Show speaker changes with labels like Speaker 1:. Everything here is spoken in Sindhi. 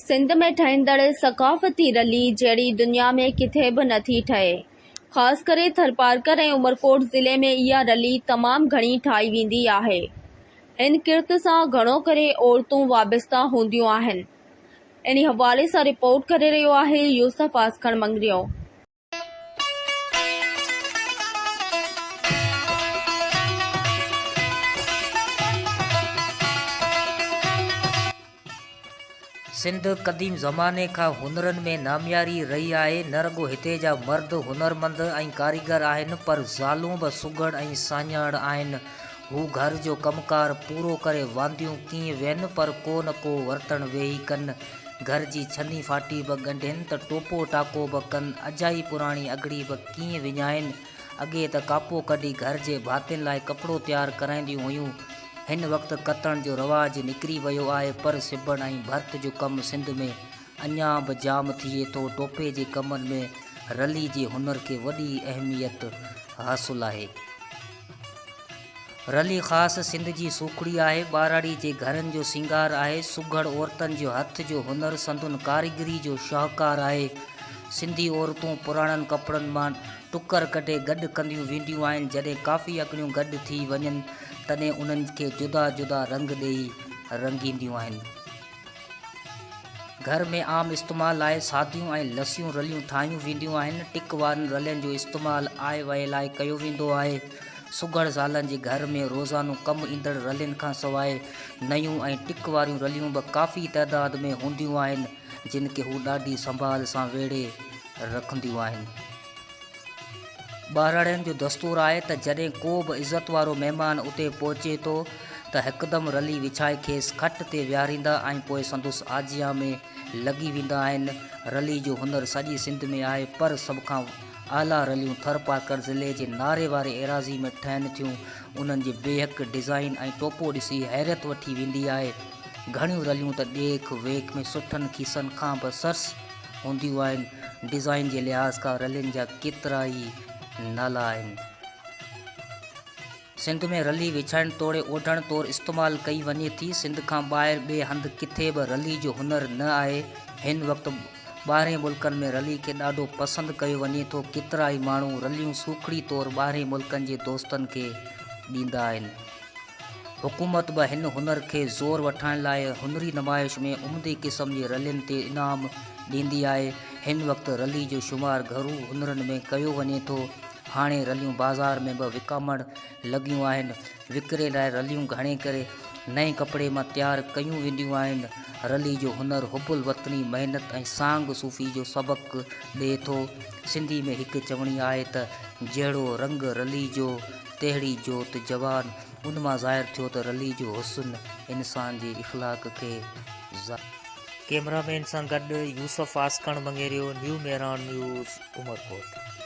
Speaker 1: سنڌ ۾ ٺهندڙ ثقافتي رلي جهڙي دنيا ۾ ڪٿي به نٿي ٺهي. خاص ڪري ٿرپارڪر ۽ عمرڪوٽ ضلعي ۾ اها رلي تمام گهڻي ٺاهي ويندي آهي. هن ڪرت سان گهڻو ڪري عورتون وابسته هونديون آهن. انهي حوالي سان رپورٽ ڪري رهيو آهي يوسف آسکڻ مڱريو.
Speaker 2: سنڌ قديم زماني کان هنرن ۾ نامياري رهي آهي. نه رڳو هتي جا مرد هنرمند ۽ ڪاريگر آهن، پر زالون به سگهڙ ۽ ساڃاهڙ آهن. هو گهر جو ڪم ڪار پورو ڪري وانديون ڪيئن ويهن، پر ڪو نه ڪو ورتڻ ويهي ڪن. گهر جي ڇني ڦاٽي به ڳنڍين ته ٽوپو ٽاڪو به ڪن، اجائي پراڻي اڳڙي به ڪيئن وڃائين. اڳي ته ڪاپو ڪڍي گهر جي ڀاتين لاء ڪپڙو تيار ڪرائينديون هيون. هن وقت ڪتڻ جو رواج نڪري ويو آهي پر سبڻ ۽ ڀرت جو ڪم سنڌ ۾ اڃا به جام ٿئي ٿو. ٽوپي جي ڪمن ۾ رلي جي هنر کي وڏي اهميت حاصل آهي. رلي خاص سنڌ جي سوکڙي آهي، ٻهراڙي جي گهرن جو سينگار آهي، سگهڙ عورتن جو هٿ جو هنر سندن ڪاريگري جو شاهڪار آهي. سنڌي عورتون پراڻن ڪپڙن مان ٽڪر ڪڍي گڏ ڪنديون وينديون آهن، جڏهن ڪافي اڳڙيون گڏ ٿي وڃن تڏهن انهن کي جدا جدا رنگ ڏيئي رنگينديون آهن. گهر ۾ عام استعمال لاء ساديون ۽ لسيون رليون ٺاهيون وينديون آهن. ٽڪ وارين رلين جو استعمال آء وئي لاء ڪيو ويندو آهي. سگهڙ زالن جي گهر ۾ روزانو ڪم ايندڙ رلين کان سواء نيون ۽ ٽڪ واريون رليون به ڪافي تعداد ۾ هونديون آهن، جن کي هو ڏاڍي سنڀال سان ويڙهي رکنديون آهن. ٻهراڙين جو دستور آهي ته جڏهن ڪو به عزت وارو مهمان اتي پهچي ٿو ته هڪدم رلي وڇائي کيس کٽ تي ويهاريندا ۽ پوء سندس آجيان ۾ لڳي ويندا آهن. رلي جو هنر سڄي سنڌ ۾ آهي پر سڀ کان اعليٰ رليون ٿرپارڪر ضلعي جي ناري واري ايراضي ۾ ٺهن ٿيون. انهن جي بيهڪ، ڊزائين ۽ ٽوپو ڏسي حيرت وٺي ويندي آهي. گهڻيون رليون ته ڏيک ويک ۾ سٺن کيسن کان به سرس هونديون آهن. ڊزائين جي لحاظ کان رلين جا ڪيترائي نالا آهن. سنڌ ۾ رلي وڇائڻ توڙي اوڍڻ طور استعمال ڪئي وڃي ٿي. سنڌ کان ٻاهر ٻئي هنڌ ڪٿي به رلي جو هنر نه آهي. هن وقت ٻاهرين ملڪن ۾ رلي کي ڏاڍو پسند ڪيو وڃي ٿو. ڪيترائي ماڻهو رليون سوکڙي طور ٻاهرين ملڪن جي دوستن کي ڏيندا آهن. حڪومت به هن هنر کي زور وٺائڻ لاء هنري نمائش ۾ عمدي قسم جي رلين تي انعام ڏيندي آهي. هن وقت رلي جو شمار گهرو هنرن ۾ ڪيو وڃي ٿو. هاڻي رليون بازار ۾ به وڪامڻ لڳيون آهن. وڪري لاء رليون گهڻي ڪري نئين ڪپڙي مان تيار ڪيون وينديون آهن. رلي جو هنر حب الوطني، محنت ۽ سانگ صوفي جو سبق ڏئي ٿو. سنڌي ۾ هڪ چوڻي آهي ته جهڙو رنگ رلي جو، تهڙي جوت جوان، ان مان ظاهر ٿيو ته رلي جو حسن انسان جي اخلاق کي ظاهر.
Speaker 3: ڪئميرا مين سان گڏ يوسف آسڪڻ مڱيريو، نيو مهراڻ نيوز، عمرڪوٽ.